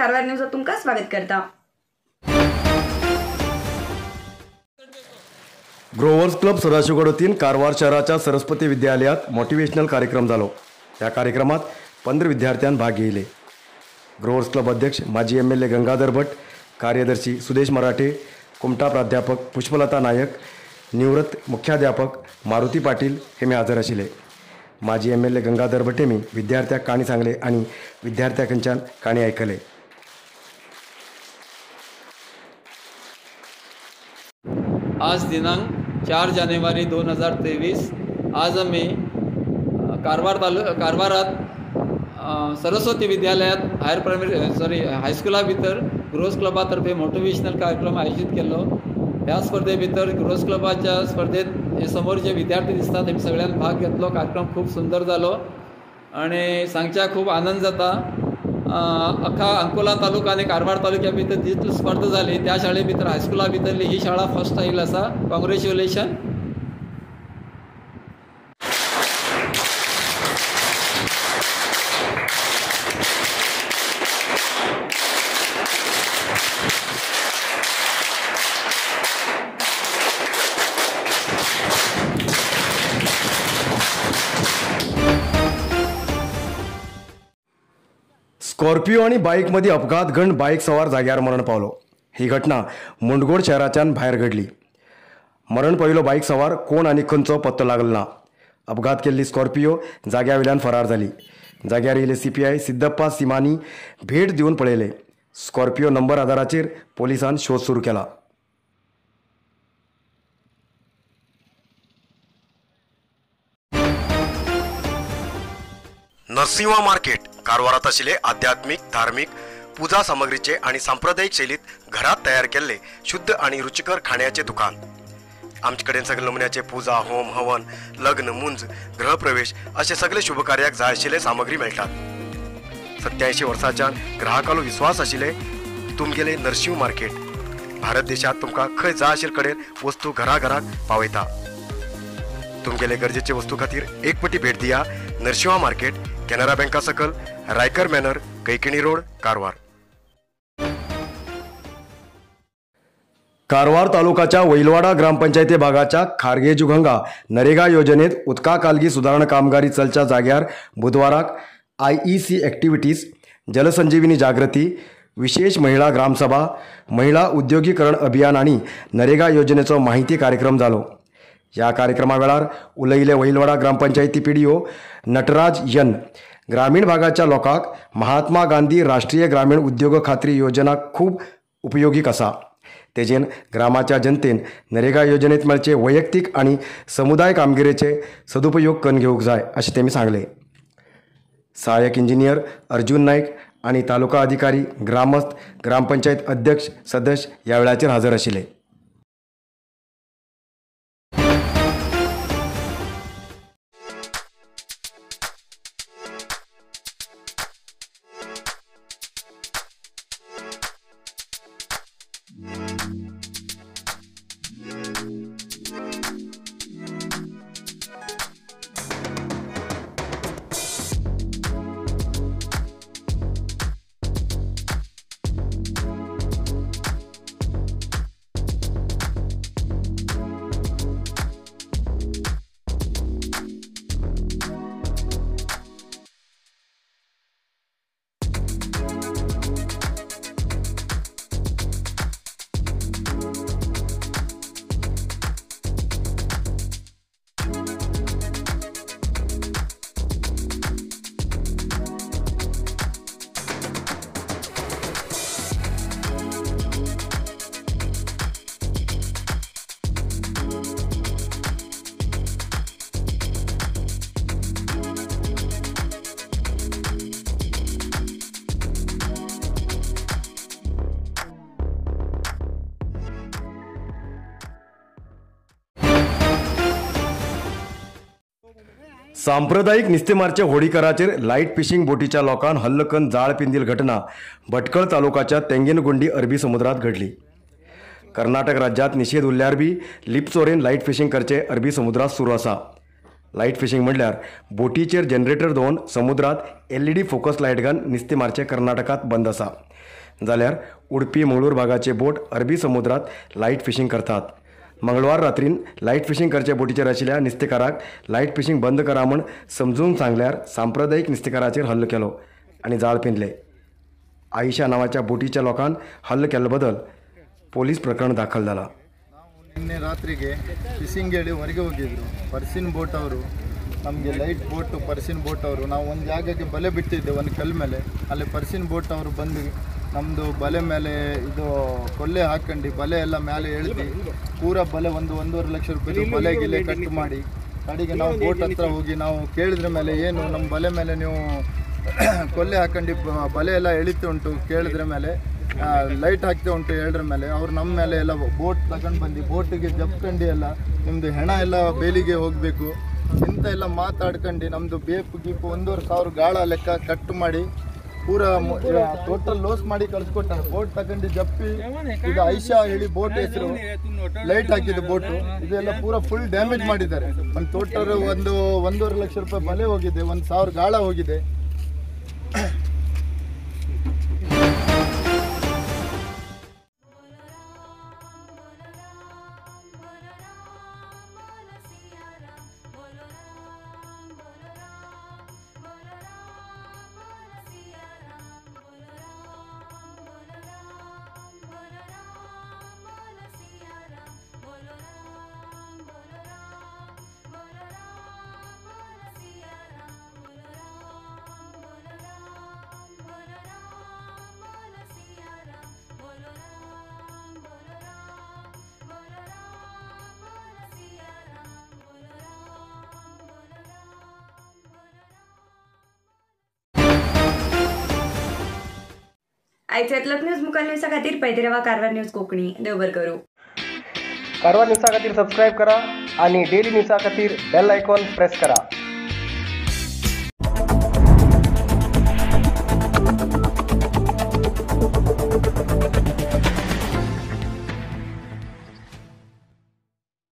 कारवार न्यूजात तुमकां स्वागत करता। ग्रोवर्स क्लब सदाशिवगड वतीन कारवार शहराच्या सरस्वती विद्यालयात मोटिवेशनल कार्यक्रम जालो। ह्या कार्यक्रमात 15 विद्यार्थ्यां भाग घेतले। ग्रोवर्स क्लब अध्यक्ष माजी MLA Gangadhar Bhat, कार्यदर्शी सुदेश मराठे, कुमटा प्राध्यापक पुष्पलता नायक, निवृत्त मुख्याध्यापक मारुती पाटील हे मी हजर आशिल्ले। माजी MLA Gangadhar Bhat मी विद्यार्थ्याक काणी सांगले आनी विद्यार्थ्यां कडच्यान काणी आयकले। आज दिनांक 4 जानेवारी 2023 आज आमी कारवारात सरस्वती विद्यालयात हायर प्रायमरी सॉरी हायस्कुला भितर ग्रोवर्स क्लबा तर्फे मोटिवेशनल कार्यक्रम आयोजित केल्लो। ह्या स्पर्धे भितर ग्रोवर्स क्लबाच्या स्पर्धेत हे समोर जे विद्यार्थी दिसतात तेमी सगळ्यान भाग घेतलो। कार्यक्रम खूब सुंदर जालो आनी सांगच्या खूब आनंद जाता। अख्खा अंकोला तालुका आनी कारवार तालुक्या भितर जितली स्पर्धा जाली त्या शाळे भितर हायस्कुला भितरली ही शाळा फर्स्ट आयिल्ली आसा। कॉंग्रेच्युलेशन। स्कॉर्पिओ आणि बाईक मध्ये अपघात घडून बाईक सवार जाग्यार मरण पावलो। ही घटना मुंडगोड शहराच्यान भायर घडली। मरण पाविल्लो बाईक सवार कोण आनी खंयचो पत्तो लागलो ना। अपघात केल्ली स्कॉर्पिओ जाग्या वयल्यान फरार जाली। जाग्यार येयले CPI Siddappa Simani भेट दिवन पळयले। स्कॉर्पिओ नंबर आधाराचेर पोलिसान शोध सुरू केला। नरसिंहा मार्केट कारवारात आशिल्ले आध्यात्मिक, धार्मिक पूजा सामग्रीचे आणि सांप्रदायिक शैलीत घरात तयार केल्ले शुद्ध आणि रुचिकर खाण्याचे दुकान। आमचे कडेन सगळे नमुन्याचे पूजा, होम, हवन, लग्न, मुंज, गृहप्रवेश असे सगळे शुभकार्याक जाय आशिल्ले सामग्री मेळटात। 87 वर्सांच्यान ग्राहकालो विश्वास आशिल्ले तुमगेले नरसिंह मार्केट भारत देशात तुमकां खंय जाय आशिल्ले कडेन वस्तू घराघराक पावयता। तुमगेले गरजेचे वस्तू खातीर एक पटी भेट दिया नरसिंहा मार्केट, केनरा बँका सकल, रायकर मॅनर, कैकिणी रोड, कारवार। कारवार तालुकाच्या वैलवाडा ग्रामपंचायती भागाच्या खारगेजुगंगा नरेगा योजनेत उदका कालगी सुधारणा कामगिरी चलच्या जाग्यार बुधवाराक IEC ॲक्टिव्हिटीज, जलसंजीवनी जागृती, विशेष महिला ग्रामसभा, महिला उद्योगीकरण अभियान आणि नरेगा योजनेचो माहिती कार्यक्रम जालो। ह्या कार्यक्रमा वेळार उलयिल्ले वैलवाडा ग्रामपंचायती PDO Nataraj यन ग्रामीण भागाच्या लोकांक महात्मा गांधी राष्ट्रीय ग्रामीण उद्योग खात्री योजना खूब उपयोगीक आसा। तेजेन ग्रामाच्या जनतेन नरेगा योजनेत मेळचे वैयक्तीक आनी समुदाय कामगिरीचे सदुपयोग करून घेवंक जाय अशें तेमी सांगलें। सहाय्यक इंजिनियर अर्जुन नायक आनी तालुका अधिकारी, ग्रामस्थ, ग्रामपंचायत अध्यक्ष, सदस्य ह्या वेळाचेर हजर आशिल्ले। सांप्रदायिक नुस्तेमारचे होडीकराचेर लायट फिशिंग बोटीच्या लोकांन हल्लो करून जाळ पिंदील घटना भटकळ तालुकाच्या तेंगेनगुंडी अरबी समुद्रात घडली। कर्नाटक राज्यात निषेध उरल्यार बी लिपचोरेन लायट फिशिंग करचे अरबी समुद्रात सुरू आसा। लायट फिशींग म्हणल्यार बोटीचेर जनरेटर दवरून समुद्रात एलईडी फोकस लायट घालून नुस्तें मारचें कर्नाटकांत बंद आसा. जाल्यार उडपी मंगळूर भागाचे बोट अरबी समुद्रात लायट फिशींग करतात. मंगळवार रात्रीन लायट फिशींग करचे बोटीचेर आशिल्ल्या नुस्तेकाराक लायट फिशींग बंद करा म्हूण समजून सांगल्यार सांप्रदायीक नुस्तेकाराचेर हल्लो केलो आनी जाळ पिंदले. आयिशा नांवाच्या बोटीच्या लोकान हल्लो केल्लो बदल पोलीस प्रकरण दाखल जाला. ನಿನ್ನೆ ರಾತ್ರಿಗೆ ಫಿಶಿಂಗ್ ಹೇಳಿ ಹೊರಗೆ ಹೋಗಿದ್ರು. ಪರ್ಸಿನ್ ಬೋಟ್ ಅವರು ನಮಗೆ ಲೈಟ್ ಬೋಟು ಪರ್ಸಿನ್ ಬೋಟ್ ಅವರು ನಾವು ಒಂದು ಜಾಗಕ್ಕೆ ಬಲೆ ಬಿಟ್ಟಿದ್ದೆ ಒಂದು ಕಲ್ ಮೇಲೆ, ಅಲ್ಲಿ ಪರ್ಸಿನ್ ಬೋಟ್ ಅವರು ಬಂದು ನಮ್ಮದು ಬಲೆ ಮೇಲೆ ಇದು ಕೊಲ್ಲೆ ಹಾಕೊಂಡು ಬಲೆ ಎಲ್ಲ ಮೇಲೆ ಎಳ್ದು ಪೂರ ಬಲೆ 1.5 ಲಕ್ಷ ರೂಪಾಯಿ ಬಲೆ ಗಿಲೆ ಕಟ್ ಮಾಡಿ ಕಡೆಗೆ ನಾವು ಬೋಟ್ ಹತ್ರ ಹೋಗಿ ನಾವು ಕೇಳಿದ್ರ ಮೇಲೆ ಏನು ನಮ್ಮ ಬಲೆ ಮೇಲೆ ನೀವು ಕೊಲ್ಲೆ ಹಾಕೊಂಡು ಬಲೆ ಎಲ್ಲ ಎಳಿತು ಉಂಟು ಕೇಳಿದ್ರ ಮೇಲೆ ಲೈಟ್ ಹಾಕ್ತಾ ಉಂಟು ಹೇಳಿದ್ರ ಮೇಲೆ ಅವ್ರು ನಮ್ಮ ಮೇಲೆ ಎಲ್ಲ ಬೋಟ್ ತಗೊಂಡು ಬಂದು ಬೋಟಿಗೆ ಜಪ್ಕಂಡು ಎಲ್ಲ ನಿಮ್ಮದು ಹೆಣ ಎಲ್ಲ ಬೇಲಿಗೆ ಹೋಗಬೇಕು ಇಂಥ ಎಲ್ಲ ಮಾತಾಡ್ಕೊಂಡು ನಮ್ಮದು ಬೇಪು ಗೀಪು 1,500 ಗಾಳ ಲೆಕ್ಕ ಕಟ್ ಮಾಡಿ ಪೂರಾ ಟೋಟಲ್ ಲೋಸ್ ಮಾಡಿ ಕಳಿಸ್ಕೊಟ್ಟಾರೆ. ಬೋಟ್ ತಗೊಂಡು ಜಪ್ಪಿ ಇದು ಐಶಾ ಹೇಳಿ ಬೋಟ್ ಹೆಸರು, ಲೈಟ್ ಹಾಕಿದ್ದು ಬೋಟು, ಇದೆಲ್ಲ ಪೂರಾ ಫುಲ್ ಡ್ಯಾಮೇಜ್ ಮಾಡಿದ್ದಾರೆ. ಒಂದು ಟೋಟಲ್ 1.5 ಲಕ್ಷ ರೂಪಾಯಿ ಬಲೆ ಹೋಗಿದೆ, 1,000 ಗಾಳ ಹೋಗಿದೆ. आयच्यातलो न्यूज मुखार न्यूजा खातीर पळयत रावा कारवार न्यूज कोंकणी. देव बरें करूं. कारवार न्यूजा खातीर सबस्क्रायब करा आणि डेली न्यूजा खातीर बेल आयकॉन प्रेस करा.